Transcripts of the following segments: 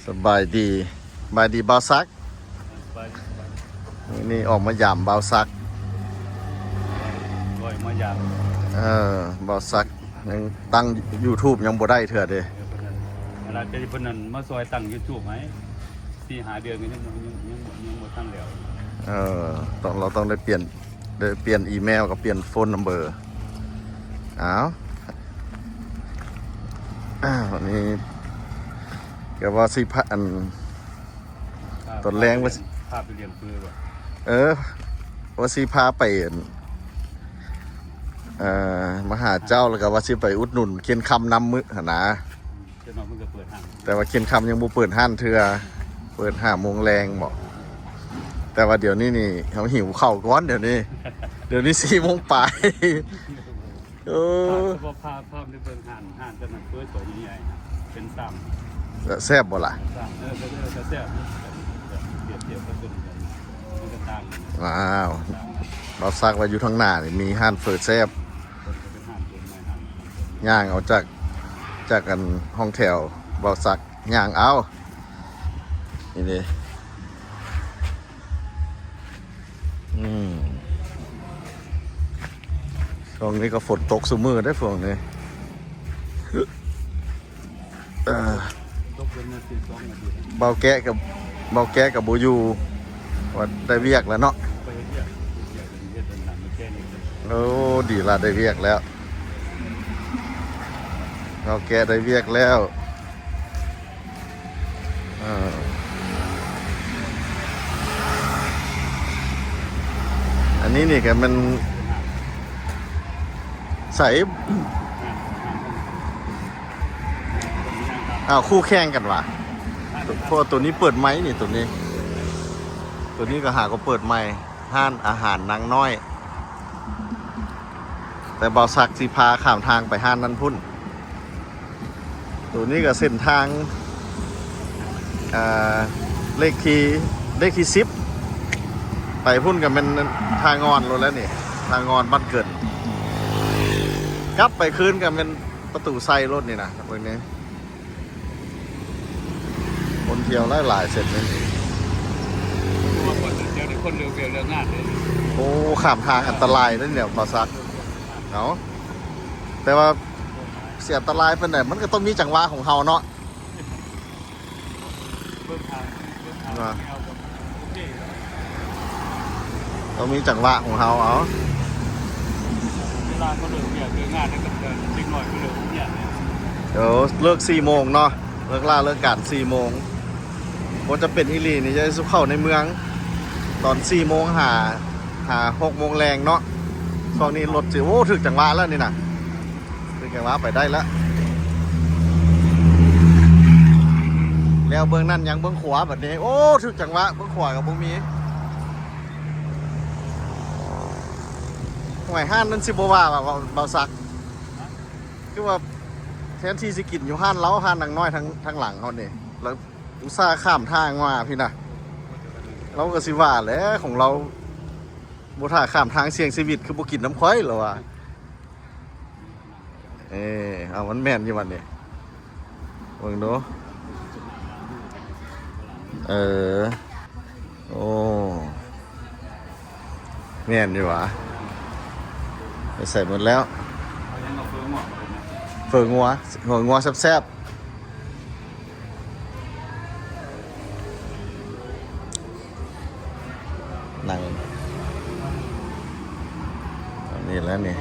ສະບາຍດີ ສະບາຍດີບ່າວສັກ. ມື້ນີ້ອອກມາຢາມບ່າວສັກ. ເອີ ບ່າວສັກຍັງຕັ້ງຢູທູບຍັງບໍ່ໄດ້ເທື່ອເດ້. ເວລາເພິ່ນນັ້ນມາຊ່ອຍຕັ້ງຢູທູບໃຫ້ ສີ່ຫ້າເດືອນກໍຍັງ ຍັງ ຍັງ ຍັງບໍ່ທັນແລ້ວ. ເອີ ຕ້ອງ ເຮົາຕ້ອງໄດ້ປ່ຽນ ໄດ້ປ່ຽນອີເມວກັບປ່ຽນໂຟນນຳເບີ. ອ້າວ ອາ ວັນນີ້ກໍວ່າຊິພາ ອັນ ຕອນແລງວ່າ ພາໄປລ້ຽງເປີບໍ່? ເອີ ວ່າຊິພາໄປ ອັນ ເອີ ມາຫາເຈົ້າ ແລ້ວກໍວ່າຊິໄປອຸດໜູນຄຽນຄຳນຳມື້ຫັ້ນນະ. ແຕ່ວ່າຄຽນຄຳຍັງບໍ່ເປີດຮ້ານເທື່ອ ເປີດຫ້າໂມງແລງບໍ? ແຕ່ວ່າດຽວນີ້ນີ້ເຮົາຫິວເຂົ້າກ່ອນ ດຽວນີ້ ດຽວນີ້ສີ່ໂມງປາຍ. ເອີ ພາ ພາ ພາໄປເບິ່ງຮ້ານ ຮ້ານຕົວນັ້ນເປີດຕົວໃຫຍ່ໆ ເປັນຕຳ ແຊບບໍ່ລະ? ຕຳ ເອີ ກໍ ກໍແຊບ ປຽບທຽບກັບຕົວນີ້ ມັນກໍຕ່າງກັນ. ວ້າວ ບ່າວສັກວ່າຢູ່ທາງໜ້ານີ້ມີຮ້ານເຝີແຊບ. ຍ່າງເອົາຈາກ ຈາກອັນຫ້ອງແຖວບ່າວສັກຍ່າງເອົາ ນີ້ເດ້. ອືມ ຊ່ວງນີ້ກໍຝົນຕົກຊຸມື້ເດ້ ຊ່ວງນີ້. ເອີ ຕົກເປັນອາທິດສອງອາທິດ. ບ່າວແກະກັບ ບ່າວແກະກັບບໍ່ຢູ່ ວ່າໄດ້ວຽກແລ້ວເນາະ. ໄປເຮັດວຽກ ເຮັດວຽກ ເຮັດອັນນັ້ນແກະນີ້. ໂອ້ ດີລະ ໄດ້ວຽກແລ້ວ ບ່າວແກະໄດ້ວຽກແລ້ວ. ເອີ ອັນນີ້ນີ້ກໍແມ່ນໃສ? ອ້າວ ຄູ່ແຂ່ງກັນຫວາ? ເພາະວ່າໂຕນີ້ເປີດໃໝ່ນີ້ ໂຕນີ້ ໂຕນີ້ກໍຫາກໍເປີດໃໝ່ ຮ້ານອາຫານນາງນ້ອຍ. ແຕ່ບ່າວສັກຊິພາຂ້າມທາງໄປຮ້ານນັ້ນພຸ້ນ. ໂຕນີ້ກໍເສັ້ນທາງ ເອີ ເລກທີ ເລກທີສິບ ໄປພຸ້ນກໍແມ່ນທ່າງ່ອນໂລດແລ້ວນີ້ ທ່າງ່ອນບ້ານເກີນ. ກັບໄປຄືນກໍແມ່ນປະຕູໄຊໂລດນີ້ນະ ເບິ່ງນີ້. ຄົນທ່ຽວຫຼາຍໆ ເສັ້ນນີ້. ເຈົ້ານີ້ຄົນເລື່ອງວຽກເລື່ອງງານເດ້. ໂອ້ ຂ້າມທາງອັນຕະລາຍເດ້ແນວບ່າວສັກເນາະ. ແຕ່ວ່າຊິອັນຕະລາຍປານໃດ ມັນກໍຕ້ອງມີຈັງຫວະຂອງເຮົາເນາະ. ເບິ່ງທາງ ເບິ່ງທາງແນວກໍໂອເຄ. ຕ້ອງມີຈັງຫວະຂອງເຮົາເອົາ. ເວລາເຂົາເລີກວຽກເລີກງານ ແລ້ວກໍເດັກນ້ອຍເຂົາເລີກໂຮງຮຽນ. ເອີ ເລີກສີ່ໂມງເນາະ ເລີກລາເລີກການສີ່ໂມງ. ບໍ່ຈຳເປັນອີ່ຫຼີນີ້ ຢ່າສູ່ເຂົ້າໃນເມືອງຕອນສີ່ໂມງຫາ ຫາຫົກໂມງແລງເນາະ. ຊ່ວງນີ້ລົດຊິ ໂອ້ ຖືກຈັງຫວະແລ້ວນີ້ນະ. ຖືກຈັງຫວະໄປໄດ້ລະ. ແລ້ວເບື້ອງນັ້ນຍັງເບື້ອງຂວາບັດນີ້. ໂອ້ ຖືກຈັງຫວະ ເບື້ອງຂວາກໍບໍ່ມີ. ຫ້ວຍ ຮ້ານນັ້ນຊິບໍ່ວ່າ ບ່າວ ບ່າວສັກ ຄືວ່າແທນທີ່ຊິກິນຢູ່ຮ້ານລາວ ຮ້ານນາງນ້ອຍທາງ ທາງຫຼັງເຮົານີ້ ແລ້ວອຸດສ່າຂ້າມທາງມາພີ້ນະ. ລາວກໍຊິວ່າແຫຼະ ຂອງລາວບໍ່ຖ້າຂ້າມທາງສ່ຽງຊີວິດ ຄືບໍ່ກິນນຳຂ້ອຍ ລາວວ່າ. ເອີ ເອົາ ມັນແມ່ນຢູ່ບັດນີ້ ເບິ່ງດູ. ເອີ ໂອ້ ແມ່ນຢູ່ຫວາ ໄປໃສ່ໝົດແລ້ວ. ເຝີງົວ ເຝີງົວແຊບໆ. ນັ່ງ ອັນນີ້ແຫຼະນີ້.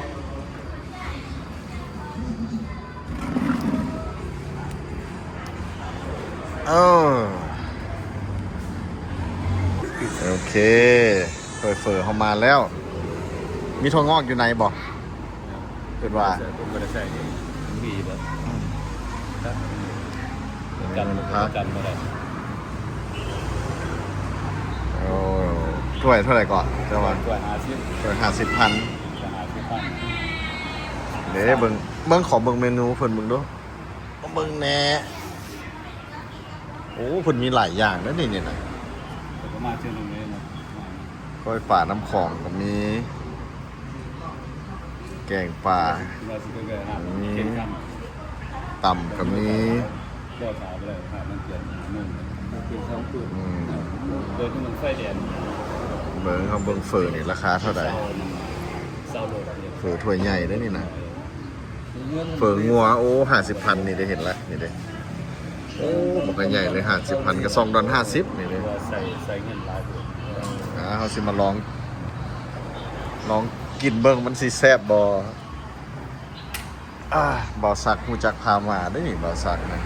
ເອີ ໂອເຄ ຖ້ວຍເຝີເຮົາມາແລ້ວ. ມີຖົ່ວງອກຢູ່ໃນບໍ່? ເພິ່ນວ່າ ເພິ່ນບໍ່ໄດ້ໃສ່ເດ້ ມີບໍ່? ອືມ ຈຳ ຈຳບໍ່ໄດ້. ໂອ້ ຖ້ວຍເທົ່າໃດເກາະ? ເຈົ້າວ່າຖ້ວຍຫ້າສິບ ຖ້ວຍຫ້າສິບພັນ ຫ້າສິບພັນ. ເດ້ ເບິ່ງ ເບິ່ງ ຂໍເບິ່ງເມນູເພິ່ນເບິ່ງດູ ເບິ່ງແດ່. ໂອ້ ເພິ່ນມີຫຼາຍຢ່າງເດ້ນີ້ ນີ້ນະ ປະມານເທື່ອໜຶ່ງເດ້ເນາະ. ກ້ອຍປານ້ຳຂອງກໍມີ ແກງປາ ມີ ຕຳກໍມີ. ບໍ່ຖ້າບໍ່ໄດ້ ຖ້າມັນເປັນຫ້າໂມງ ເປັນສອງປຶ້ມ ອືມ ເປີດໃຫ້ມັນໄຟແດງ ເບິ່ງ ເຮົາເບິ່ງເຝີນີ້ລາຄາເທົ່າໃດ? ຊາວໂລດ ເຝີຖ້ວຍໃຫຍ່ເດ້ນີ້ນະ ເຝີງົວ ໂອ້ ຫ້າສິບພັນ ນີ້ໄດ້ເຫັນລະ ນີ້ເດ້ ໂອ້ ບັກໃຫຍ່ເລີຍ ຫ້າສິບພັນ ກໍສອງດອນຫ້າສິບນີ້ເດ້ ວ່າໃສ່ ໃສ່ເງິນຫຼາຍໂພດ ອ່າ ເຮົາຊິມາລອງ ລອງກິນເບິ່ງ ມັນຊິແຊບບໍ່? ອ່າ ບ່າວສັກຮູ້ຈັກພາມາເດ້ນີ້ ບ່າວສັກນະ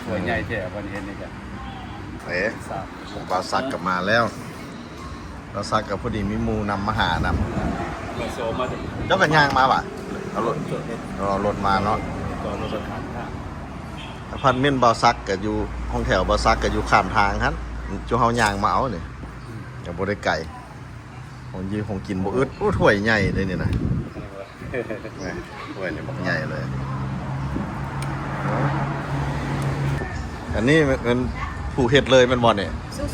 ໂອ້ຍ ໃຫຍ່ແທ້ ເພິ່ນເຫັນນີ້ກະ ເອີ ບ່າວສັກກໍມາແລ້ວ ບ່າວສັກກໍພໍດີມີໝູ່ນຳມາຫານຳ ເຈົ້າກໍຍ່າງມາຫວາ? ເອົາລົດ ເອົາລົດມາເນາະ ອາພາດເມັນບ່າວສັກກໍຢູ່ ຫ້ອງແຖວບ່າວສັກກໍຢູ່ຂ້າມທາງຫັ້ນ ຈຸເຮົາຍ່າງມາເອົານີ້ ກໍບໍ່ໄດ້ໄກ. ຂອງຢູ່ຂອງກິນບໍ່ອຶດ. ໂອ້ ຖ້ວຍໃຫຍ່ເດ້ນີ້ນະ ແມ່ນ ຖ້ວຍນີ້ບັກໃຫຍ່ເລີຍ. ອັນນີ້ແມ່ນ ແມ່ນຜູ້ເຮັດເລີຍແມ່ນບໍ່ນີ້? ສູ້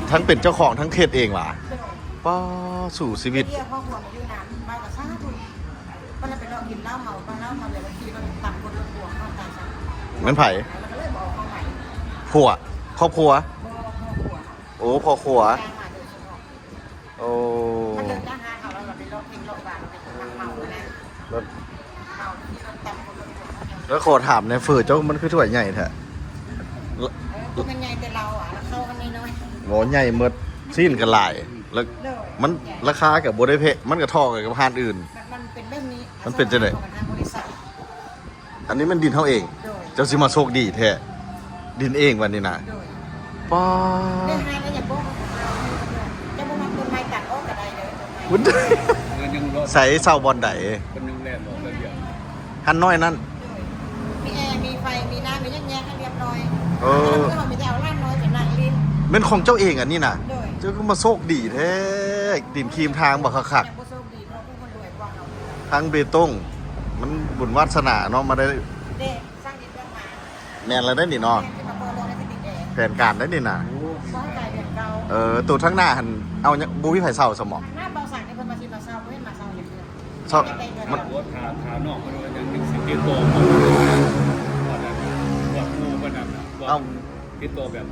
ໆ ທັງເປັນເຈົ້າຂອງທັງເຮັດເອງຫວາ? ໂດຍ. ປ້າ ສູ້ຊີວິດ. ເຮັດວຽກຄອບຄົວມາຢູ່ນານ ມາກໍສາທຸ ເພິ່ນໄປເລາະກິນເຫຼົ້າເມົາ ເມົາເຫຼົ້າແລ້ວ ບາງທີກໍຕຳຄົນລະພວກເຮົາຕາຍຊະ. ແມ່ນໃຜ? ແລ້ວກໍເລີຍບໍ່ອອກມາໃໝ່. ພວກ ຄອບຄົວ? ບໍ່ ພໍ່ຄົວ. ໂອ້ ພໍ່ຄົວ. ໂອ້ ມັນເລີຍຈ້າງຫາເຂົາ ແລ້ວເຮົາໄປເລາະກິນເລາະບານ ໄປກິນເຫຼົ້າແລ້ວ ແລ້ວຂໍຖາມແດ່ ເຝີເຈົ້າມັນຄືຖ້ວຍໃຫຍ່ແທ້? ເອີ ໂຕມັນໃຫຍ່ແຕ່ເຮົາອະ ລະເຂົ້າມັນນ້ອຍໆ. ບໍ່ ໃຫຍ່ໝົດ ຊີ້ນກໍຫຼາຍ ແລ້ວ ໂດຍ ມັນ ໃຫຍ່ ລາຄາກໍບໍ່ໄດ້ແພງ ມັນກໍທໍ່ກັນກັບຮ້ານອື່ນ. ມັນ ມັນເປັນແບບນີ້ ມັນເປັນຈັ່ງໃດ? ຂອງທາງບໍລິສັດ. ອັນນີ້ແມ່ນດິນເຮົາເອງ. ໂດຍ. ເຈົ້າຊິມາໂຊກດີແທ້ ດິນເອງບັດນີ້ນະ. ໂດຍ. ປ້າ ໄດ້ຫາໄດ້ຫຍັງບໍ່? ເຈົ້າບໍ່ມັກຕົ້ນໄມ້ຕັດອອກກໍໄດ້ເດີ ຕົ້ນໄມ້. ໃສ ເຊົ່າບ່ອນໃດ? ເພິ່ນຍັງແລ່ນບໍ່ໄດ້ວຽກ ຫັ້ນນ້ອຍນັ້ນ. ໂດຍ. ມີແອ ມີໄຟ ມີນ້ຳ ມີຫຍັງແຍກໃຫ້ຮຽບຮ້ອຍ. ເອີ ແຕ່ລະມື້ເຮົາມີແຕ່ເອົາຫຼານນ້ອຍໄປນັ່ງຫຼິ້ນ. ແມ່ນຂອງເຈົ້າເອງອັນນີ້ນະ? ໂດຍ. ເຈົ້າຄືມາໂຊກດີແທ້ ດິນຄີມທາງບັກຄັກໆ. ຍັງບໍ່ໂຊກດີເທົ່າຜູ້ຄົນລວຍກວ່າເຮົາ. ທາງເບຕົງ ມັນບຸນວາດສະໜາເນາະ ມາໄດ້ ເດ້ ສ້າງດິນເບືອງມາ. ແມ່ນແລ້ວເດ້ນີ້ເນາະ ແມ່ນ ທີ່ມາເປີດໂລກໃນສະຕິກແອ ແຜນການໄດ້ນີ້ນະ. ໂອ້ ບໍ່ໃຫ້ກາຍເດືອນເກົ້າ. ເອີ ໂຕທາງໜ້າຫັ້ນ ເອົາຫຍັງ ບໍ່ມີໃຜເຊົ່າຊະໝໍ? ທາງໜ້າເບົາສັງນີ້ເພິ່ນວ່າຊິມາເຊົ່າ ບໍ່ເຫັນມາເຊົ່າຈັກເທື່ອ. ເຊົ່າ ຍັງໄດ້ເດືອນ ມັນ ເຈົ້າ ຖ້າ ຖ້ານ້ອງເພິ່ນວ່າຍັງ ຍັງຊິຕິດຕໍ່ ເພິ່ນວ່າ ພວກໝູ່ເພິ່ນນັ້ນນະ ພວກ ເອົ້າ ຕິດຕໍ່ແບບ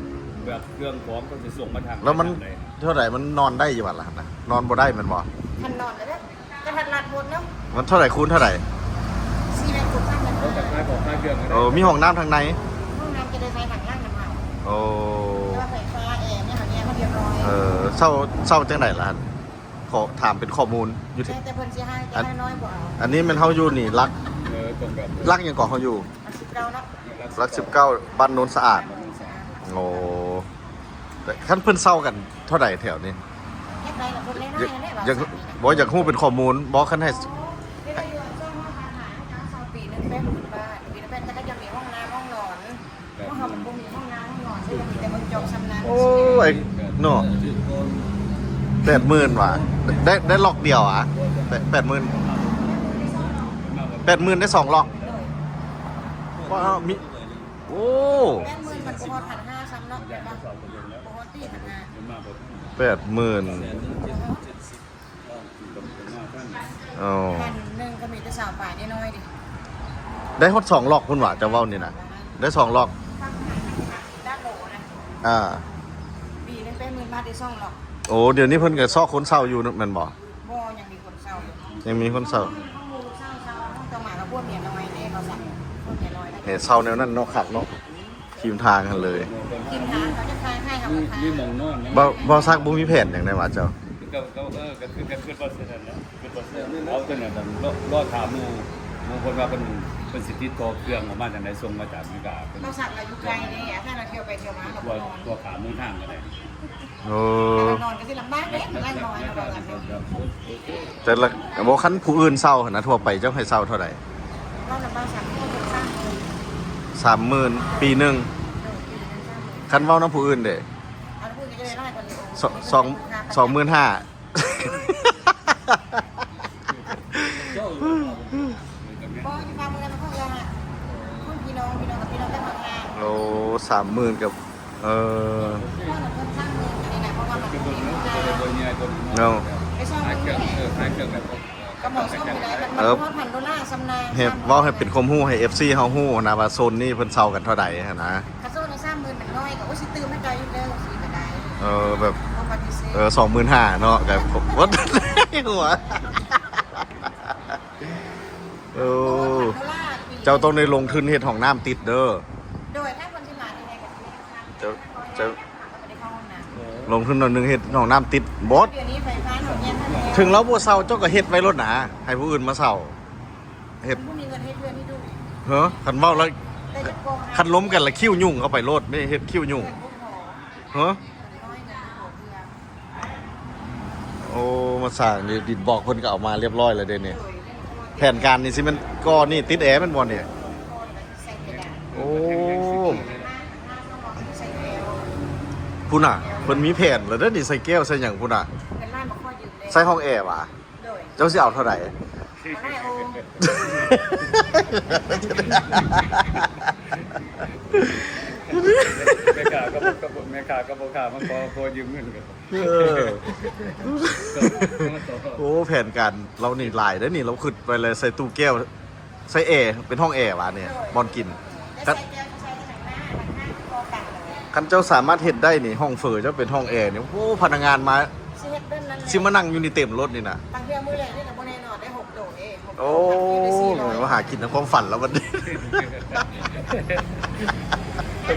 ແບບເຄື່ອງຂອງເພິ່ນຊິສົ່ງມາທາງ ແລ້ວມັນ ເທົ່າໃດ? ມັນນອນໄດ້ຢູ່ບໍ່ລະຫັ້ນນະ? ນອນບໍ່ໄດ້ແມ່ນບໍ່? ຄັນນອນກໍໄດ້ ກະທັນລັດໂພດເນາະ. ມັນເທົ່າໃດຄູນເທົ່າໃດ? ສີ່ແມັດກວ່າ. ເຂົາຈະຂາຍຂອງຂາຍເຄື່ອງກໍໄດ້. ເອີ ມີຫ້ອງນ້ຳທາງໃນ? ຫ້ອງນ້ຳຈະໄດ້ໃສ່ທາງຫຼັງນຳເຮົາ. ໂອ້ ແຕ່ວ່າໄຟຟ້າແອແມ່ນເຮົາແຍກມາຮຽບຮ້ອຍ. ເອີ ເຊົ່າ ເຊົ່າຈັ່ງໃດລະຫັ້ນ? ຂໍຖາມເປັນຂໍ້ມູນຢູ່ ແຕ່ ແຕ່ເພິ່ນຊິໃຫ້ ຈະໃຫ້ນ້ອຍກວ່າເຮົາ. ອັນນີ້ແມ່ນເຮົາຢູ່ນີ້ຫຼັກ ເອີ ຕ້ອງແບບ ຫຼັກຫຍັງເກາະ? ເຮົາຢູ່ຫຼັກສິບເກົ້າເນາະ. ຫຼັກສິບເກົ້າ ບ້ານໂນນສະອາດ. ໂອ້ ແຕ່ຄັນເພິ່ນເຊົ່າກັນເທົ່າໃດແຖວນີ້? ຢາກໄດ້ລະເພິ່ນໄດ້ນ້ອຍຫັ້ນແຫຼະ. ຢາກ ບໍ່ ຢາກຮູ້ເປັນຂໍ້ມູນບໍ່? ຄັນໃຫ້ ເວລາຢູ່ອັນຊ່ວງເຮົາຫາ ເຮົາເຊົ່າປີໜຶ່ງແປດໝື່ນບາດ ປີໜຶ່ງແປດ ແຕ່ກໍຈະມີຫ້ອງນ້ຳຫ້ອງນອນ. ພວກເຮົາມັນບໍ່ມີຫ້ອງນ້ຳຫ້ອງນອນເລີຍ ມີແຕ່ເບິ່ງຈອກຊຳນານ. ໂອ້ຍ ເນາະ ແປດໝື່ນຫວາ? ໄດ້ ໄດ້ລັອກດຽວຫວາ? ແປດ ແປດໝື່ນ ແປດໝື່ນໄດ້ສອງລັອກ. ໂດຍ. ວ້າວ ມີ ໂອ້ ແປດໝື່ນມັນບໍ່ຮອດພັນຫ້າຊ້ຳເນາະ ແມ່ນບໍ່? ບໍ່ຮອດຕິພັນຫ້າ. ແປດໝື່ນ ອໍ ພັນໜຶ່ງກໍມີແຕ່ຊາວປາຍນ້ອຍໆເດ. ໄດ້ຮອດສອງລັອກພຸ້ນຫວາ ເຈົ້າເວົ້ານີ້ນະ? ໄດ້ສອງລັອກ. ອ່າ ປີໜຶ່ງແປດໝື່ນບາດໄດ້ສອງລັອກ. ໂອ້ ດຽວນີ້ເພິ່ນກໍຊອກຄົນເຊົ່າຢູ່ແມ່ນບໍ່? ບໍ່ ຍັງມີຄົນເຊົ່າຢູ່. ຍັງມີຄົນເຊົ່າ. ຫ້ອງໝູ່ລູກສາວເຊົ່າ ຫ້ອງຕໍ່ມາກໍພວກເມຍນ້ອຍເດ້ ເຂົາສັ່ງພວກເມຍນ້ອຍ. ເອີ ເຊົ່າແນວນັ້ນເນາະ ຄັກເນາະ. ທີມທາງຫັ້ນເລີຍ ທີມທາງເຂົາຈະຂາຍໃຫ້ເຮົາກໍຂາຍ. ບໍ່ ບໍ່ສັກບໍ່ມີແຜນຫຍັງໄດ້ຫວາເຈົ້າ? ກໍ ກໍ ເອີ ກໍຄື ກໍຄືວ່າຊັ້ນແຫຼະ ຄືວ່າຊັ້ນ. ເອົາຈັ່ງໃດກໍລໍ ລໍຖ້າໝູ່ ໝູ່ເພິ່ນວ່າເພິ່ນ ເພິ່ນຊິຕິດຕໍ່ເຄື່ອງອອກມາຈັ່ງໃດ ສົ່ງມາຈາກອາເມລິກາ. ບໍ່ສັກລະຢູ່ໄກເດ້ ຖ້າລາທ່ຽວໄປທ່ຽວມາກໍບໍ່ນອນ ພວກ ພວກຂ້າມເດີນທາງກໍໄດ້. ໂອ້ ແຕ່ລະນອນກໍຊິລຳບາກເດ້ ມັນຫຼາຍຮ້ອຍເນາະ. ແຕ່ລະ ບໍ່ ຄັນຜູ້ອື່ນເຊົ່າຫັ້ນນະ ທົ່ວໄປເຈົ້າໃຫ້ເຊົ່າເທົ່າໃດ? ເວົ້ານຳບ່າວສັກ ສາມໝື່ນ ປີໜຶ່ງ. ໂດຍ ປີໜຶ່ງສາມໝື່ນ. ຄັນເວົ້ານຳຜູ້ອື່ນເດ? ເອົາຜູ້ອື່ນກໍຈະໄດ້ຫຼາຍກວ່ານີ້. ສອງ ສອງໝື່ນຫ້າ. ບໍ່ ຢູ່ພາກເມືອງນະຄອນຫຼວງຫັ້ນ ພີ່ນ້ອງ ພີ່ນ້ອງກັບພີ່ນ້ອງແຕ່ພາກກາງ. ໂອ້ ສາມໝື່ນກັບ ເອີ ເນາະ. ເອີ ເວົ້າໃຫ້ເປັນຄວາມຮູ້ໃຫ້ເອັຟຊີເຮົາຮູ້ນະ ວ່າໂຊນນີ້ເພິ່ນເຊົ່າກັນເທົ່າໃດຫັ້ນນະ. ຄັນໂຊນນີ້ສາມໝື່ນມັນນ້ອຍກໍ ໂອ້ຍ ຊິຕື່ມໃຫ້ເຈົ້າອີກເດີ ຊິກໍໄດ້. ເອີ ແບບ ບໍ່ປະຕິເສດ ເອີ ສອງໝື່ນຫ້າເນາະ ກໍບໍ່ ຫົວ ເອີ ເຈົ້າຕ້ອງໄດ້ລົງທຶນເຮັດຫ້ອງນ້ຳຕິດເດີ. ໂດຍ ຖ້າຄົນທີ່ມາທີ່ໃດກໍຊິ ເຈົ້າ ເຈົ້າ ໄດ້ເຂົ້າຫ້ອງນ້ຳ ລົງທຶນໜ້ອຍໜຶ່ງເຮັດຫ້ອງນ້ຳຕິດ ບໍ່ ດຽວນີ້ໄຟຟ້າເຮົາແຍກໃຫ້ແລ້ວ ເຖິງລາວບໍ່ເຊົ່າ ເຈົ້າກໍເຮັດໄວ້ໂລດນາ ໃຫ້ຜູ້ອື່ນມາເຊົ່າເຮັດ ບໍ່ມີເງິນເຮັດເຮືອນໃຫ້ລູກ ເຮີ ຄັນເວົ້າແລ້ວ ແຕ່ຈະກອງ ຄັນລົມກັນລະຄິ້ວຫຍຸ້ງເຂົ້າໄປໂລດ ແມ່ເຮັດຄິ້ວຫຍຸ້ງ ເຮືອນບໍ່ພໍ ເຮີ ໂອ້ ມາສ້າງນີ້ ດິນບລັອກເພິ່ນກໍເອົາມາລຽບຮ້ອຍແລ້ວເດ້ນີ້. ແຜນການນີ້ຊິແມ່ນກໍ່ນີ້ຕິດແອແມ່ນບໍ່ນີ້? ໂອ້ ພຸ້ນນະ ເພິ່ນມີແຜນແລ້ວເດ້ນີ້ ໃສ່ແກ້ວໃສ່ຫຍັງພຸ້ນນະ. ໃສ່ຫ້ອງແອຫວາ? ໂດຍ ເຈົ້າຊິເອົາເທົ່າໃດ? ເອົາໄດ້ໂອ ແມ່ຄ້າກໍບໍ່ ກໍບໍ່ ແມ່ຄ້າກໍບໍ່ກ້າມາຂໍ ຂໍຢືມເງິນກັນ. ເອີ ໂອ້ ແຜນການລາວນີ້ຫຼາຍເດ້ນີ້ ລາວຄິດໄປເລີຍ ໃສ່ຕູ້ແກ້ວ ໃສ່ແອ ເປັນຫ້ອງແອຫວານີ້ ໂດຍ ບ່ອນກິນ. ຄັນ ຄັນເຈົ້າສາມາດເຮັດໄດ້ນີ້ ຫ້ອງເຝີເຈົ້າເປັນຫ້ອງແອນີ້ ໂອ້ ພະນັກງານມາ ຊິເຮັດແບບນັ້ນແຫຼະ ຊິມານັ່ງຢູ່ນີ້ເຕັມໂລດນີ້ນະ. ບາງເທື່ອມື້ແລງນີ້ກໍບໍ່ແນ່ນອນໄດ້ ໂອ້ ມາຫາກິນນຳຄວາມຝັນແລ້ວບັດນີ້. ເອີ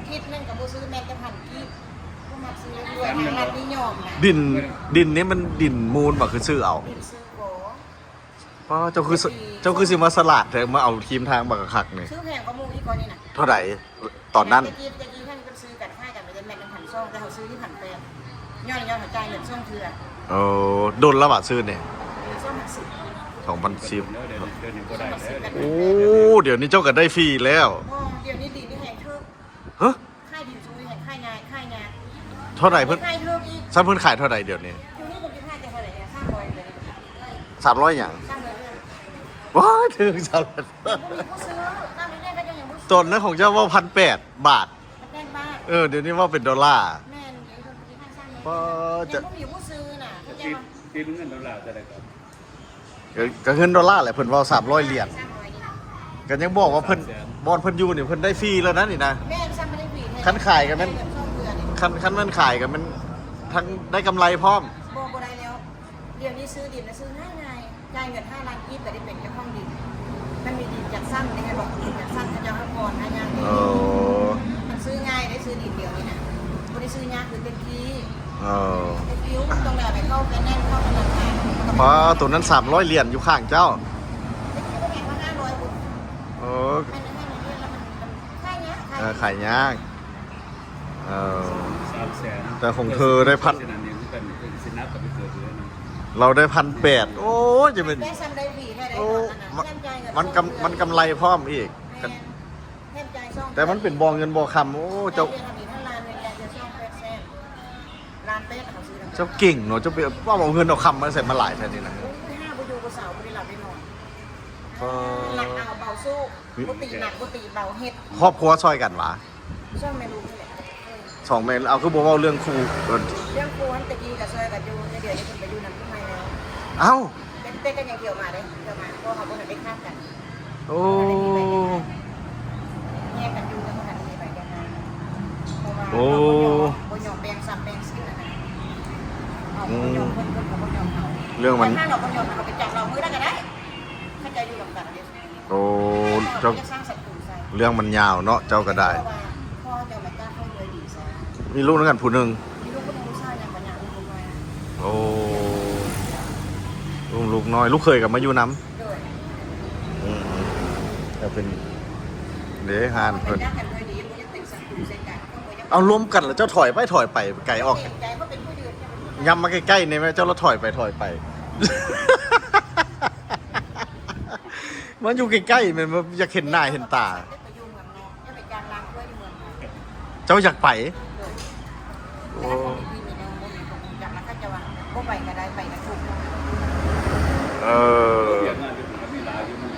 ທິດໜຶ່ງກໍບໍ່ຊື້ແມ່ນແຕ່ພັນກີບ ບໍ່ມັກຊື້ເລກດ້ວຍ ທາງລັດນີ້ຍອມນະ. ດິນ ດິນນີ້ມັນດິນມູນບໍ່ ຄືຊື້ເອົາ? ດິນຊື້ບໍ່. ປ້າ ເຈົ້າຄື ເຈົ້າຄືຊິມາສະຫຼາດແທ້ ມາເອົາຄຣີມທາງບັກຄັກໆນີ້. ຊື້ແພງກວ່າໝູ່ອີກກ່ອນນີ້ນະ. ເທົ່າໃດ? ຕອນນັ້ນ ແຕ່ກີ້ ແຕ່ກີ້ເພິ່ນຊື້ກັນ ຂາຍກັນໄປແຕ່ແມັດໜຶ່ງພັນສອງ ແຕ່ເຮົາຊື້ທີ່ພັນແປດ ຍ້ອນ ຍ້ອນເຮົາຈ່າຍເງິນສອງເທື່ອ. ໂອ້ ດົນແລ້ວຫວາຊື້ນີ້? ສອງພັນສິບ ສອງພັນສິບ. ໂອ້ ດຽວນີ້ເຈົ້າກໍໄດ້ຟຣີແລ້ວ. ບໍ່ ດຽວນີ້ດິນນີ້ແຮງຖືກ. ຮະ? ຂາຍດິນຊຸມນີ້ແຮງຂາຍງ່າຍ ຂາຍຍາກ. ເທົ່າໃດເພິ່ນ? ຂາຍຖືກອີກ. ຊັ້ນເພິ່ນຂາຍເທົ່າໃດດຽວນີ້? ດຽວນີ້ເພິ່ນຊິຂາຍແຕ່ເທົ່າໃດ? ສາມຮ້ອຍເລີຍ. ສາມຮ້ອຍຫຍັງ? ສາມຮ້ອຍເລີຍ. ວ້າຍ ຖືກສາມຮ້ອຍ. ບໍ່ມີຜູ້ຊື້ ຕອນແລກກໍຍັງບໍ່ຊື້. ຕອນນັ້ນຂອງເຈົ້າເວົ້າພັນແປດບາດ. ພັນແປດບາດ. ເອີ ດຽວນີ້ເວົ້າເປັນໂດລາ. ແມ່ນ ດຽວນີ້ເພິ່ນຊິຂາຍສາມຮ້ອຍ. ປ້າ ຍັງບໍ່ມີຜູ້ຊື້ນະ ເຂົາເຈົ້າວ່າ. ຕີເປັນເງິນໂດລາເທົ່າໃດກໍ? ກໍ ກໍເງິນໂດລາແຫຼະ ເພິ່ນເວົ້າສາມຮ້ອຍຫຼຽນ. ສາມຮ້ອຍນີ້ນະ. ກໍຍັງບອກວ່າເພິ່ນ ສາມແສນ ບ່ອນເພິ່ນຢູ່ນີ້ເພິ່ນໄດ້ຟຣີແລ້ວນັ້ນນີ້ນະ. ແມ່ນ ຊ້ຳບໍ່ໄດ້ຟຣີແທ້. ຄັນຂາຍກໍແມ່ນ ໄດ້ເງິນສອງເທື່ອນີ້. ຄັນ ຄັນແມ່ນຂາຍກໍແມ່ນທັງໄດ້ກຳໄລພ້ອມ. ບໍ່ ບໍ່ໄດ້ແລ້ວ. ດຽວນີ້ຊື້ດິນນະຊື້ງ່າຍໆ ຈ່າຍເງິນຫ້າລ້ານກີບກໍໄດ້ເປັນເຈົ້າຂອງດິນ. ມັນມີດິນຈັດສັນເດ້ ເຫັນບໍ່? ຈັດສັນເຂົາເຈົ້າໃຫ້ຜ່ອນໃຫ້ຍາກ. ເອີ ມັນຊື້ງ່າຍເດ້ ຊື້ດິນດຽວນີ້ນະ ບໍ່ໄດ້ຊື້ຍາກຄືແຕ່ກີ້. ເອີ ແຕ່ກີ້ມັນຕ້ອງໄດ້ເອົາໄປເຂົ້າໄຟແນນซ์ ເຂົ້າທະນາຄານ. ປ້າ ໂຕນັ້ນສາມຮ້ອຍຫຼຽນຢູ່ຂ້າງເຈົ້າ. ແຕ່ກີ້ກໍແພງກວ່າຫ້າຮ້ອຍພຸ້ນ. ເອີ ແມ່ນ ແມ່ນ ແມ່ນ ແມ່ນ ແລ້ວມັນ ມັນຂາຍຍາກ ຂາຍ ເອີ ຂາຍຍາກ. ເອີ ສາມແສນ ແຕ່ຂອງເທີໄດ້ພັນ ລາວໄດ້ພັນແປດ. ໂອ້ຍ ຈະເປັນ ແຕ່ຊ້ຳໄດ້ຟຣີແທ້ໃດ ໂອ້ ຕອນນັ້ນນະ ມັນ ມັນກຳ ມັນກຳໄລພ້ອມອີກ. ແມ່ນ ແຖມຈ່າຍສອງ ແຕ່ມັນເປັນບໍ່ເງິນບໍ່ຄຳ. ໂອ້ ເຈົ້າ ແຕ່ດຽວນີ້ທັງລ້ານໜຶ່ງແລ້ວ ເດືອນສອງແປດແສນ ລ້ານແປດ ເຂົາຊື້ນຳ ເຈົ້າເກັ່ງເນາະ ເຈົ້າໄປເວົ້າເອົາເງິນເອົາຄຳມາໃສມາຫຼາຍແທ້ນີ້ນະ. ໂອ້ຍ ໄປຫາບໍ່ຢູ່ບໍ່ເຊົາ ບໍ່ໄດ້ຫຼັບໄດ້ນອນ. ກໍ ໜັກເອົາເບົາສູ້ ບໍ່ຕີໜັກບໍ່ຕີເບົາເຮັດ. ຄອບຄົວຊ່ອຍກັນຫວາ? ຊ່ອຍແມ່ລູກນີ້ແຫຼະ. ສອງແມ່ ເອົາ ຄືບໍ່ເວົ້າເລື່ອງຄູ່? ເລື່ອງຄູ່ຫັ້ນແຕ່ກີ້ກໍຊ່ອຍກັນຢູ່ ແຕ່ດຽວນີ້ເພິ່ນໄປຢູ່ນຳຜູ້ໃໝ່ແລ້ວ. ເອົ້າ ແຕ່ ແຕ່ກໍຍັງທ່ຽວມາເດ້ ທ່ຽວມາ ເພາະວ່າເຮົາບໍ່ທັນໄດ້ຂາດກັນ. ໂອ້ ແຍກກັນຢູ່ ຍັງບໍ່ທັນມີໃບແຍກທາງ ເພາະວ່າ ໂອ້ ເຮົາບໍ່ຍອມ ບໍ່ຍອມແບ່ງຊັບແບ່ງສິນຫັ້ນນະ. ເຮົາບໍ່ຍອມເພິ່ນ ເພິ່ນກໍບໍ່ຍອມເຮົາ. ເລື່ອງມັນ ແຕ່ຖ້າເຮົາບໍ່ຍອມ ເຮົາໄປຈັບເຮົາມື້ໃດກໍໄດ້ ເຂົາເຈົ້າຢູ່ນຳກັນເດ້. ໂອ້ ເຈົ້າ ເລື່ອງມັນຍາວເນາະ ເຈົ້າກໍໄດ້. ເພາະວ່າພໍ່ເຈົ້າມາຈາກຂ້ອຍເລີຍດີຊະ. ມີລູກນຳກັນຜູ້ໜຶ່ງ. ມີລູກຜູ້ໜຶ່ງ ລູກຊາຍຍັງບໍ່ຍາກ ລູກນ້ອຍ. ໂອ້ ລູກ ລູກນ້ອຍ ລູກເຂີຍກໍມາຢູ່ນຳ. ໂດຍ. ອືມ ກໍເປັນ ເດ້ ຮ້ານເພິ່ນ ເອົາລວມກັນແລ້ວເຈົ້າຖອຍໄປຖອຍໄປໄກອອກ. ເກງໃຈ ເຂົາເປັນຜູ້ຢືນ ເຈົ້າເປັນຜູ້ ຢ້ຳມາໃກ້ໆ ນີ້ແມ່ ເຈົ້າລະຖອຍໄປຖອຍໄປ. ມາຢູ່ໃກ້ໆ ແມ່ນບໍ່ ຢາກເຫັນໜ້າເຫັນຕາ. ໄດ້ໄປຢູ່ເມືອງນອກ ໄດ້ໄປຈ້າງລ້າງຖ້ວຍຢູ່ເມືອງນອກ. ເຈົ້າຢາກໄປ? ໂດຍ. ໂອ້ ແຕ່ຖ້າບໍ່ມີພີ່ມີນ້ອງ ບໍ່ມີຄົນຮູ້ຈັກ ແລ້ວເຂົາເຈົ້າວ່າບໍ່ໄປກໍໄດ້ ໄປກໍທຸກ. ເອີ ວຽກງານເປັນ ມັນກໍມີຫຼາຍຢູ່ ມັນ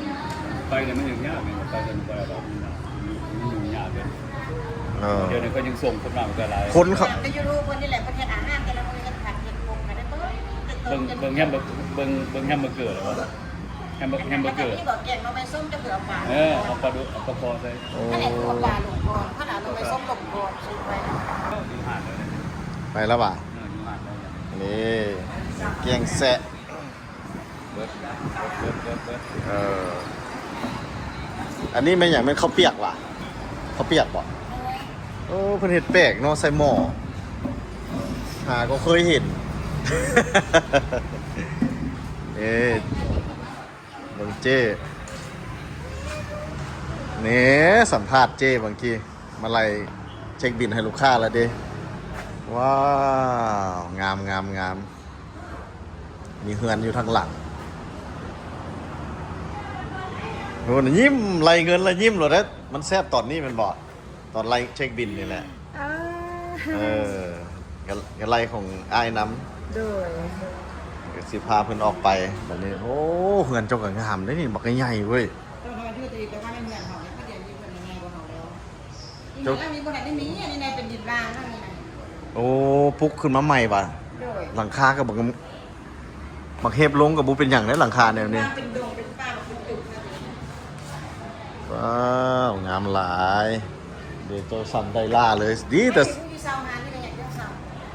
ໄປແລ້ວມັນຫຍຸ້ງຍາກ ແມ່ນບໍ່? ໄປແລ້ວມັນບໍ່ໄດ້ດອກ ມັນຫຍຸ້ງຍາກເດ້. ເອີ ດຽວນີ້ເຂົາຍັງສົ່ງຄົນມາບໍ່ໄດ້ຫຼາຍ ຄົນເຂົາ ໃນຢູທູບເພິ່ນນີ້ແຫຼະ ເພິ່ນເຮັດອາຫານແຕ່ລະມື້ເຮັດຜັດເຮັດປົງກັນໄດ້ເບິດ. ເບິ່ງ ເບິ່ງແຮມເບີ ເບິ່ງ ເບິ່ງແຮມເບີເກີແລ້ວບໍ່? ແຮມເບີ ແຮມເບີເກີ ແລ້ວກໍມີບໍ່ ແກງໜໍ່ໄມ້ສົ້ມ ຈະຄືເອົາປາ ເອີ ເອົາປາດຸກ ເອົາປາຄໍໃສ່. ໂອ້ ອັນນັ້ນຄືເອົາປາລົງກ່ອນ ຂະໜາດໜໍ່ໄມ້ສົ້ມລົງກ່ອນ ຊື້ໄປ. ຢູ່ຫາດແລ້ວນີ້ ໄປແລ້ວຫວາ? ເອີ ຢູ່ຫາດແລ້ວນີ້ ນີ້ ແກງແຊະ. ເບິດ ເບິດ ເບິດ ເບິດ ເອີ ອັນນີ້ແມ່ນຫຍັງ? ແມ່ນເຂົ້າປຽກຫວາ? ເຂົ້າປຽກບໍ່? ເອີ ເພິ່ນເຮັດແປກເນາະ ໃສ່ໝໍ້ ຫາກໍເຄີຍເຫັນ. ເອີ ເບິ່ງເຈ້ ນີ້ ສຳພາດເຈ້ບາງທີ ມາໄລ່ເຊັກບິນໃຫ້ລູກຄ້າແລ້ວເດ້. ວ້າວ ງາມ ງາມ ງາມ. ມີເຮືອນຢູ່ທາງຫຼັງ. ໂອ້ ຍິ້ມ ໄລ່ເງິນແລ້ວຍິ້ມໂລດເດ້. ມັນແຊບຕອນນີ້ແມ່ນບໍ່? ຕອນໄລ່ເຊັກບິນນີ້ແຫຼະ. ເອີ ເອີ ກະ ກະໄລ່ຂອງອ້າຍນຳ. ໂດຍ ກະຊິພາເພິ່ນອອກໄປບາດນີ້. ໂອ້ ເຮືອນເຈົ້າກະງາມເດ້ນີ້ ບັກໃຫຍ່ເວີຍ. ເຈົ້າ ເຮົາຢູ່ແຕ່ ແຕ່ວ່າໃນເຮືອນເຮົານີ້ ເຂົາຈະຢູ່ເຮືອນໃຫຍ່ກວ່າເຮົາແລ້ວ. ເຈົ້າ ນີ້ແຫຼະ ມີບໍ່ໄດ້ມີ ອັນນີ້ນະ ເປັນດິນລາງເນາະນີ້ນະ. ໂອ້ ປຸກຂຶ້ນມາໃໝ່ຫວາ? ໂດຍ ຫຼັງຄາກໍບັກ ບັກເຫັບລົງກໍບໍ່ເປັນຫຍັງເດ້ ຫຼັງຄາແນວນີ້. ເປັນດົງເປັນປ່າ ເປັນຕຶກ. ວ້າວ ງາມຫຼາຍເດ້. ເຈົ້າສັ່ງໄດ້ຫຼ້າເລີຍ ດີແຕ່ ເຮົາຢູ່ເຊົາຫານີ້ກໍຢາກເຈົ້າເຊົາ.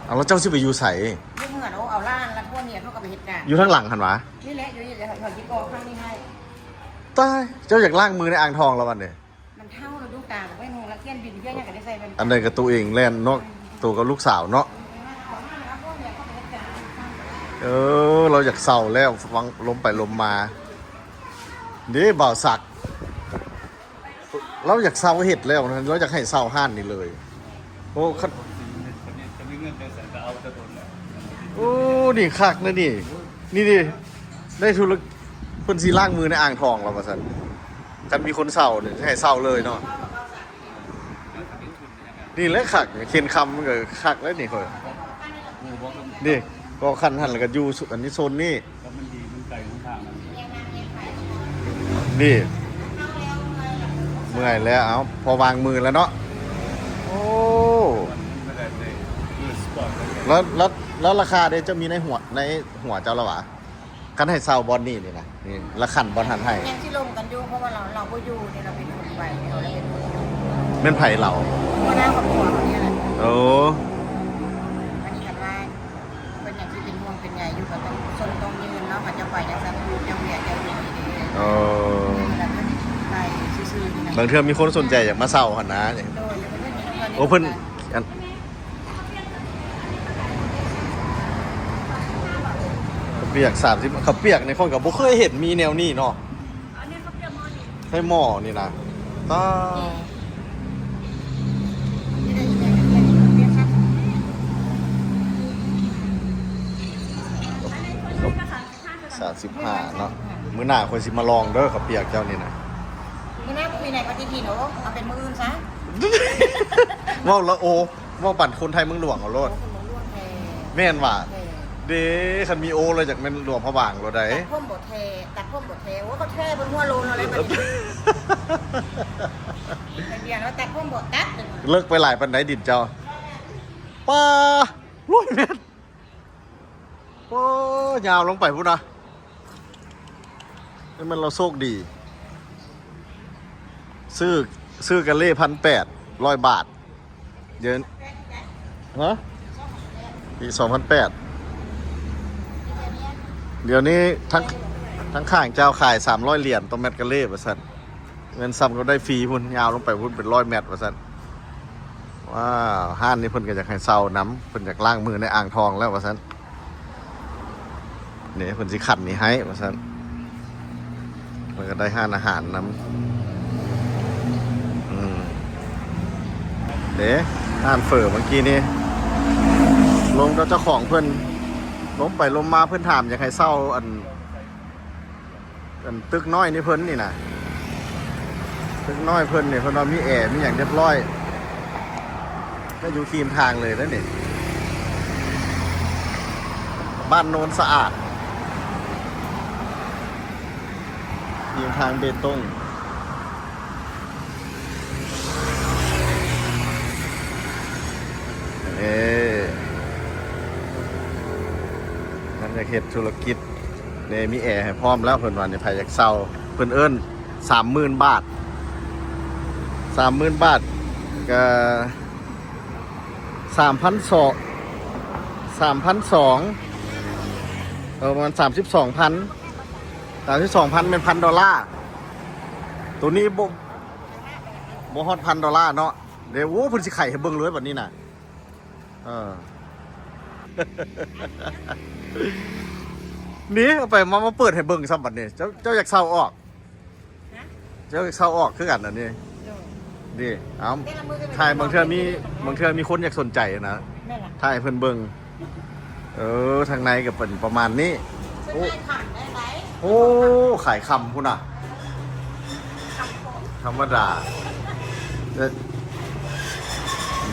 ເອົາ ແລ້ວເຈົ້າຊິໄປຢູ່ໃສ? ຢູ່ເຮືອນ. ໂອ້ ເອົາຫຼານລະ ພວກນີ້ເຂົາກໍໄປເຮັດການ ຢູ່ທາງຫຼັງຫັ້ນຫວາ? ນີ້ແຫຼະ ຢູ່ນີ້ແຫຼະ ເຂົາ ເຂົາຊິກໍ່ຄັ້ງນີ້ໃຫ້. ຕາຍ ເຈົ້າຢາກລ້າງມືໃນອ່າງທອງລະບັດນີ້. ມັນເຖົ້າລະ ດວງຕາກໍບໍ່ເຫັນຮຸ່ງລະ ຂຽນບິນຂຽນຫຍັງກໍໄດ້ໃສ່ແວ່ນຕາ. ອັນໃດກໍໂຕເອງແລ່ນເນາະ ໂຕກັບລູກສາວເນາະ. ເອີ ລາວຢາກເຊົາແລ້ວ ຟັງລົມໄປລົມມາເດ້ ບ່າວສັກ. ລາວຢາກເຊົາເຮັດແລ້ວນະ ລາວຢາກໃຫ້ເຊົ່າຮ້ານນີ້ເລີຍ. ໂອ້ ຄັນ ໂອ້ ນີ້ຄັກນະນີ້ ນີ້ເດ້ ໄດ້ທຸລະ ເພິ່ນຊິລ້າງມືໃນອ່າງທອງລະວ່າຊັ້ນ. ຄັນມີຄົນເຊົ່ານີ້ ໃຫ້ເຊົ່າເລີຍເນາະ. ນີ້ແຫຼະຄັກ ເຂັນຄຳມັນກໍຄັກແລ້ວນີ້ຂ້ອຍ. ນີ້ກໍຂັ້ນຫັ້ນ ແລ້ວກໍຢູ່ ອັນນີ້ໂຊນນີ້. ກໍມັນດີ ມັນໄກຫົນທາງມັນ. ນີ້ ເມື່ອຍແລ້ວ ເອົາ ພໍວາງມືແລ້ວເນາະ. ໂອ້ ມັນບໍ່ໄດ້ເລີຍ ຄືສະປອດເລີຍ. ແລ້ວ ແລ້ວ ແລ້ວລາຄາເດ້ ເຈົ້າມີໃນຫົວ ໃນຫົວເຈົ້າລະຫວາ? ຄັນໃຫ້ເຊົ່າບ່ອນນີ້ນີ້ນະ ນີ້ລະຂັ້ນບ່ອນຫັ້ນໃຫ້. ຍັງຊິລົມກັນຢູ່ ເພາະວ່າລາວ ລາວບໍ່ຢູ່ນີ້ ລາວເປັນຄົນໄປ ເຮົາເລີຍເປັນຄົນ. ແມ່ນໃຜລາວ? ຫົວໜ້າຄອບຄົວເຮົານີ້ແຫຼະ. ໂອ້ ອັນນີ້ຄັນວ່າ ເພິ່ນຍັງຊິເປັນຫ່ວງເປັນໃຍຢູ່ ກໍຕ້ອງຊົນຕ້ອງຍືນເນາະ ເຂົາເຈົ້າໄປຈັ່ງຊັ້ນ ເຈົ້າເວຍເຈົ້າດີເດ້. ເອີ ໄປຊື່ໆນີ້ນະ ບາງເທື່ອມີຄົນສົນໃຈຢາກມາເຊົ່າຫັ້ນນະ. ໂດຍ ໂອ້ ເພິ່ນ ອັນ ເຂົ້າປຽກສາມສິບ ເຂົ້າປຽກນີ້ຂ້ອຍກໍບໍ່ເຄີຍເຫັນມີແນວນີ້ເນາະ. ອັນນີ້ເຂົ້າປຽກໝໍ້ນີ້ ໃສ່ໝໍ້ນີ້ນະ ຕາ ສາມສິບຫ້າເນາະ. ມື້ໜ້າຂ້ອຍຊິມາລອງເດີ ເຂົ້າປຽກເຈົ້ານີ້ນະ. ມື້ໜ້າບໍ່ມີໃນປະຕິທິນ ໂອ ເອົາເປັນມື້ອື່ນຊະ. ເວົ້າລະໂອ ເວົ້າປານຄົນໄທເມືອງຫຼວງເອົາໂລດ. ໂອ້ ຄົນເມືອງຫຼວງແທ້. ແມ່ນຫວາ? ແທ້. ເດ້ ຄັນມີໂອແລ້ວ ຢາກແມ່ນຫຼວງພະບາງໂລດໃດ໋. ຕັດຜົມບໍ່ແທ້ ຕັດຜົມບໍ່ແທ້. ໂອ້ ເຂົາແທ້ເບິດຫົວໂລນເອົາເລີຍບັດນີ້. ໄປເປຍນວ່າຕັດຜົມບໍ່ຕັດ. ເລິກໄປຫຼາຍປານໃດດິນເຈົ້າ? ປາ ຮ້ອຍແມັດ. ໂອ້ ຍາວລົງໄປພຸ້ນນະ. ນີ້ແມ່ນລາວໂຊກດີ ຊື້ ຊື້ກະເລ່ພັນແປດຮ້ອຍບາດ. ດຽວ ຮະ? ປີສອງພັນແປດ. ດຽວນີ້ທັງ ທັງຂ້າງເຈົ້າຂາຍສາມຮ້ອຍຫຼຽນຕໍ່ແມັດກະເລ່ວ່າຊັ້ນ. ແມ່ນສ່ຳກັບໄດ້ຟຣີພຸ້ນ ຍາວລົງໄປພຸ້ນເປັນຮ້ອຍແມັດວ່າຊັ້ນ. ວ້າວ ຮ້ານນີ້ເພິ່ນກໍຢາກໃຫ້ເຊົ່ານຳ ເພິ່ນຢາກລ້າງມືໃນອ່າງທອງແລ້ວວ່າຊັ້ນ. ນີ້ເພິ່ນຊິຂັນນີ້ໃຫ້ວ່າຊັ້ນ. ແລ້ວກໍໄດ້ຮ້ານອາຫານນຳ. ອືມ ເດ້ ຮ້ານເຝີເມື່ອກີ້ນີ້ ລົມກັບເຈົ້າຂອງເພິ່ນ ລົມໄປລົມມາເພິ່ນຖາມຢາກໃຫ້ເຊົ່າ ອັນ ອັນຕຶກນ້ອຍນີ້ເພິ່ນນີ້ນະ ຕຶກນ້ອຍເພິ່ນນີ້ ເພິ່ນວ່າມີແອ ມີຫຍັງຮຽບຮ້ອຍ ກໍຢູ່ຄີມທາງເລີຍເດ້ນີ້ ບ້ານໂນນສະອາດ ຄີມທາງເບຕົງ. ເອີ ບັນຍ ຢາກເຮັດທຸລະກິດເດ້ ມີແອໃຫ້ພ້ອມແລ້ວ ເພິ່ນວ່ານີ້ ໃຜຢາກເຊົ່າ ເພິ່ນເອີ້ນສາມໝື່ນບາດ ສາມໝື່ນບາດ ກະສາມພັນສອງ ສາມພັນສອງ ເອີ ປະມານສາມສິບສອງພັນ ສາມສິບສອງພັນແມ່ນພັນໂດລາ ໂຕນີ້ບໍ່ ບໍ່ຮອດພັນໂດລາເນາະ ເດ້. ໂອ້ ເພິ່ນຊິໄຂໃຫ້ເບິ່ງເລີຍບັດນີ້ນະ ເອີ ນີ້ ເອົາໄປ ມາ ມາເປີດໃຫ້ເບິ່ງຊ້ຳບັດນີ້ ເຈົ້າ ເຈົ້າຢາກເຊົ່າອອກ ຮະ? ເຈົ້າຢາກເຊົ່າອອກຄືກັນອັນນີ້ ໂດຍ ນີ້ ເອົາ ແຕ່ລະມື້ກໍ ຖ່າຍ ບາງເທື່ອມີ ບາງເທື່ອມີຄົນຢາກສົນໃຈນະ ແມ່ນລະ ຖ່າຍໃຫ້ເພິ່ນເບິ່ງ ເອີ ທາງໃນກໍເປັນປະມານນີ້ ໂອ້ ຂາຍຄຳໄດ້ຫຼາຍ ໂອ້ ຂາຍຄຳພຸ້ນນະ ຄຳ ທຳມະດາ ເອີ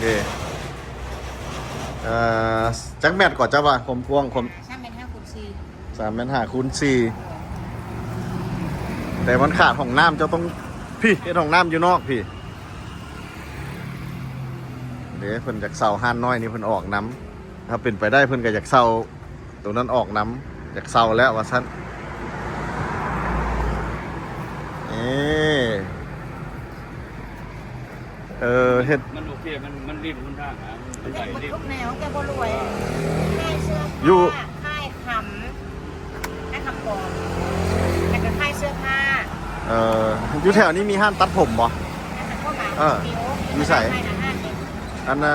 ເດ້ ເອີ ຈັກແມັດກໍ ເຈົ້າວ່າຄວາມກວ້າງ ຄວາມ ສາມແມັດຫ້າຄູນສີ່ ສາມແມັດຫ້າຄູນສີ່ ແຕ່ມັນຂາດຫ້ອງນ້ຳ ເຈົ້າຕ້ອງ ພີ້ ເຮັດຫ້ອງນ້ຳຢູ່ນອກພີ້ ເດ້ ເພິ່ນຢາກເຊົ່າຮ້ານນ້ອຍນີ້ ເພິ່ນອອກນຳ ຖ້າເປັນໄປໄດ້ເພິ່ນກໍຢາກເຊົ່າໂຕນັ້ນອອກນຳ ຢາກເຊົ່າແລ້ວວ່າຊັ້ນ ເອີ ເອີ ເຮັດ ມັນໂອເຄ ມັນ ມັນລິມຫົນທາງນະ ມັນໄດ້ລິມ ທຸກແນວ ແຕ່ບໍ່ລວຍ ຂາຍເສື້ອ ຢູ່ ຜ້າ ຂາຍຄຳ ຂາຍຄຳປອມ ແລ້ວກໍຂາຍເສື້ອຜ້າ ເອີ ຢູ່ແຖວນີ້ມີຮ້ານຕັດຜົມບໍ່? ຮ້ານຕັດຜົມ ເອີ ຢູ່ໃສ? ອັນນ່າ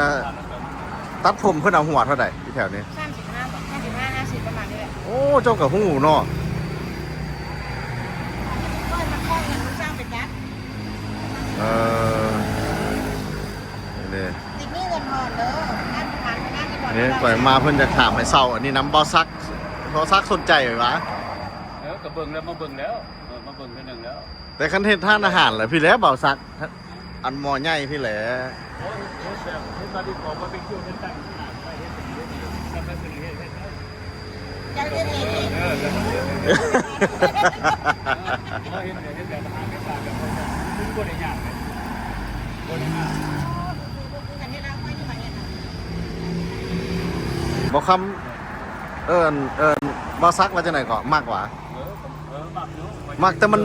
ຕັດຜົມເພິ່ນເອົາຫົວເທົ່າໃດຢູ່ແຖວນີ້? ສາມສິບຫ້າ ສາມສິບຫ້າ ຫ້າສິບ ປະມານນີ້ແຫຼະ ໂອ້ ເຈົ້າກໍຮູ້ເນາະ ເອີ ນີ້ເດ້ ຕິດໜີ້ເງິນທອນເດີ ງານທຳງານ ງານທີ່ບໍ່ໄດ້ ນີ້ຂ້ອຍມາເພິ່ນຢາກຖາມໃຫ້ເຊົ່າອັນນີ້ນຳ ບ່າວສັກ ບ່າວສັກສົນໃຈຫວາ? ເອີ ກໍເບິ່ງແລ້ວ ມາເບິ່ງແລ້ວ ເອີ ມາເບິ່ງເທື່ອໜຶ່ງແລ້ວ ແຕ່ຄັນເຮັດຮ້ານອາຫານລະ ພີ້ແຫຼະບ່າວສັກ ອັນໝໍ້ໃຫຍ່ພີ້ແຫຼະ ໂອ້ຍ ເຮັດແບບ ເຮັດບາບີຄິວ ເຮັດຕັ້ງ ເຮັດເຮັດ ເຮັດເຮັດ ເຈົ້າເຮັດເອງ ເອີ ເຮັດເຮັດ ເຮັດແບບອາຫານແບບຕ່າງກັນ ມັນບໍ່ໄດ້ຍາກເດ້ ບໍ່ໄດ້ຍາກ ບໍ່ຄຳ ເອີ້ນ ເອີ້ນ ບ່າວສັກວ່າຈັ່ງໃດເກາະ ມັກຫວາ? ເອີ ເອີ ມັກຢູ່ ມັກ ແຕ່ມັນ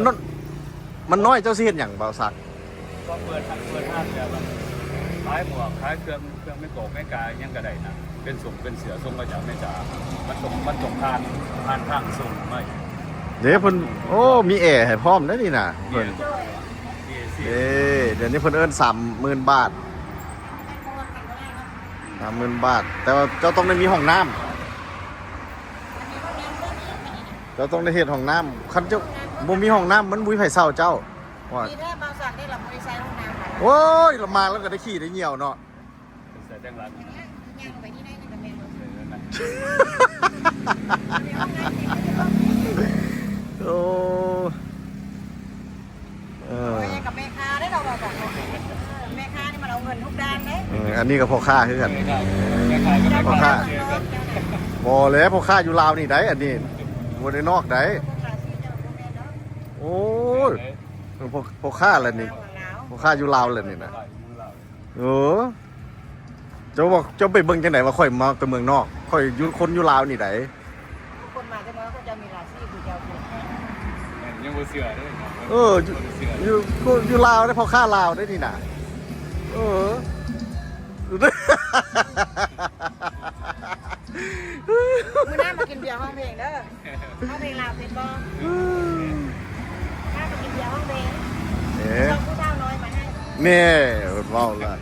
ມັນນ້ອຍ ເຈົ້າຊິເຮັດຫຍັງບ່າວສັກ? ກໍເປີດ ເປີດຮ້ານແບບວ່າຂາຍໝວກ ຂາຍເຄື່ອງ ເຄື່ອງແມ່ກອກແມ່ກາ ຫຍັງກໍໄດ້ນະ ເປັນສົ່ງ ເປັນເສື້ອ ສົ່ງມາຈາກອາເມລິກາ ມັນຕ້ອງ ມັນຕ້ອງຜ່ານ ຜ່ານທາງສົ່ງມາ ເດ້ ເພິ່ນ ໂອ້ ມີແອໃຫ້ພ້ອມເດ້ນີ້ນະ ເພິ່ນ ເອ ເດ້ ດຽວນີ້ເພິ່ນເອີ້ນສາມໝື່ນບາດ ສາມໝື່ນບາດ ແຕ່ວ່າເຈົ້າຕ້ອງໄດ້ມີຫ້ອງນ້ຳ ເຈົ້າຕ້ອງໄດ້ເຮັດຫ້ອງນ້ຳ ຄັນເຈົ້າບໍ່ມີຫ້ອງນ້ຳ ມັນບໍ່ມີໃຜເຊົ່າເຈົ້າ ວ່າ ດີແທ້ ບ່າວສັກເດ້ ລະບໍ່ໄດ້ໃຊ້ຫ້ອງນ້ຳ ໂອ້ຍ ລະມາລະກໍໄດ້ຂີ້ໄດ້ຍ່ຽວເນາະ ໃສ່ແຕ່ງຫຼັງ ຍ່າງໄປທີ່ໃດກໍແມ່ນ ເອີ ນັ້ນ ໂອ້ ເອີ ກັບແມ່ຄ້າໄດ້ ເຮົາເວົ້າກັນເນາະ ເອີ ແມ່ຄ້ານີ້ມັນເອົາເງິນທຸກດ້ານເດ້ ເອີ ອັນນີ້ກໍພໍ່ຄ້າຄືກັນ ແມ່ຄ້າ ແມ່ຄ້າ ພໍ່ຄ້າ ບໍ່ແຫຼະ ພໍ່ຄ້າຢູ່ລາວນີ້ໄດ໋ ອັນນີ້ບໍ່ໄດ້ນອກໄດ໋ ໂອ້ຍ ພໍ່ ພໍ່ຄ້າລະນີ້ ພໍ່ຄ້າຢູ່ລາວລະນີ້ນະ ເອີ ເຈົ້າວ່າ ເຈົ້າໄປເບິ່ງຈັ່ງໃດວ່າຂ້ອຍມາແຕ່ເມືອງນອກ ຂ້ອຍຢູ່ ຄົນຢູ່ລາວນີ້ໃດ ຄົນມາແຕ່ເມືອງ ເຂົາເຈົ້າມີລາຊີບ ເຂົາເຈົ້າ ຍັງບໍ່ເຊື່ອເດ້ ເອີ ຢູ່ ຢູ່ ຢູ່ລາວເດ້ ພໍ່ຄ້າລາວເດ້ນີ້ນະ ເອີ ມື້ໜ້າມາກິນເບຍຮ້ອງເພງເດີ. ເອົາເພງລາວເປັນບໍ່? ອືມ ພາໄປກິນເບຍຮ້ອງເພງ ເອີ ຊອກຜູ້ສາວນ້ອຍມາໃຫ້ ແນ່ ເພິ່ນເວົ້າລະ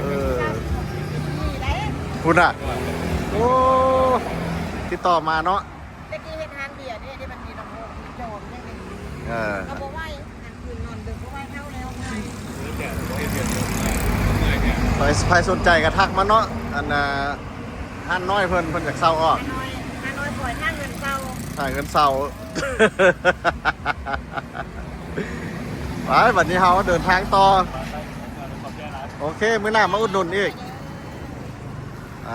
ເອີ ນີ້ໄດ໋ ພຸ້ນນະ ໂອ້ ຕິດຕໍ່ມາເນາະ ແຕ່ກີ້ເຮັດຮ້ານເບຍເດ້ ທີ່ມັນມີລຳໂພງ ມີໂຈນ ເອີ ກໍບໍ່ໄຫວ ອັນຄືນນອນດຶກບໍ່ໄຫວ ເຖົ້າແລ້ວເມື່ອຍ ໃຜ ໃຜສົນໃຈກໍທັກມາເນາະ ອັນ ອ່າ ຮ້ານນ້ອຍເພິ່ນ ເພິ່ນຢາກເຊົ່າອອກ ຮ້ານນ້ອຍ ຮ້ານນ້ອຍ ຂ້ອຍຫາເງິນເຊົ່າ ຫາເງິນເຊົ່າ ໄປ ບັດນີ້ເຮົາເດີນທາງຕໍ່ ໂອເຄ ມື້ໜ້າມາອຸດໜູນອີກ ໄປ.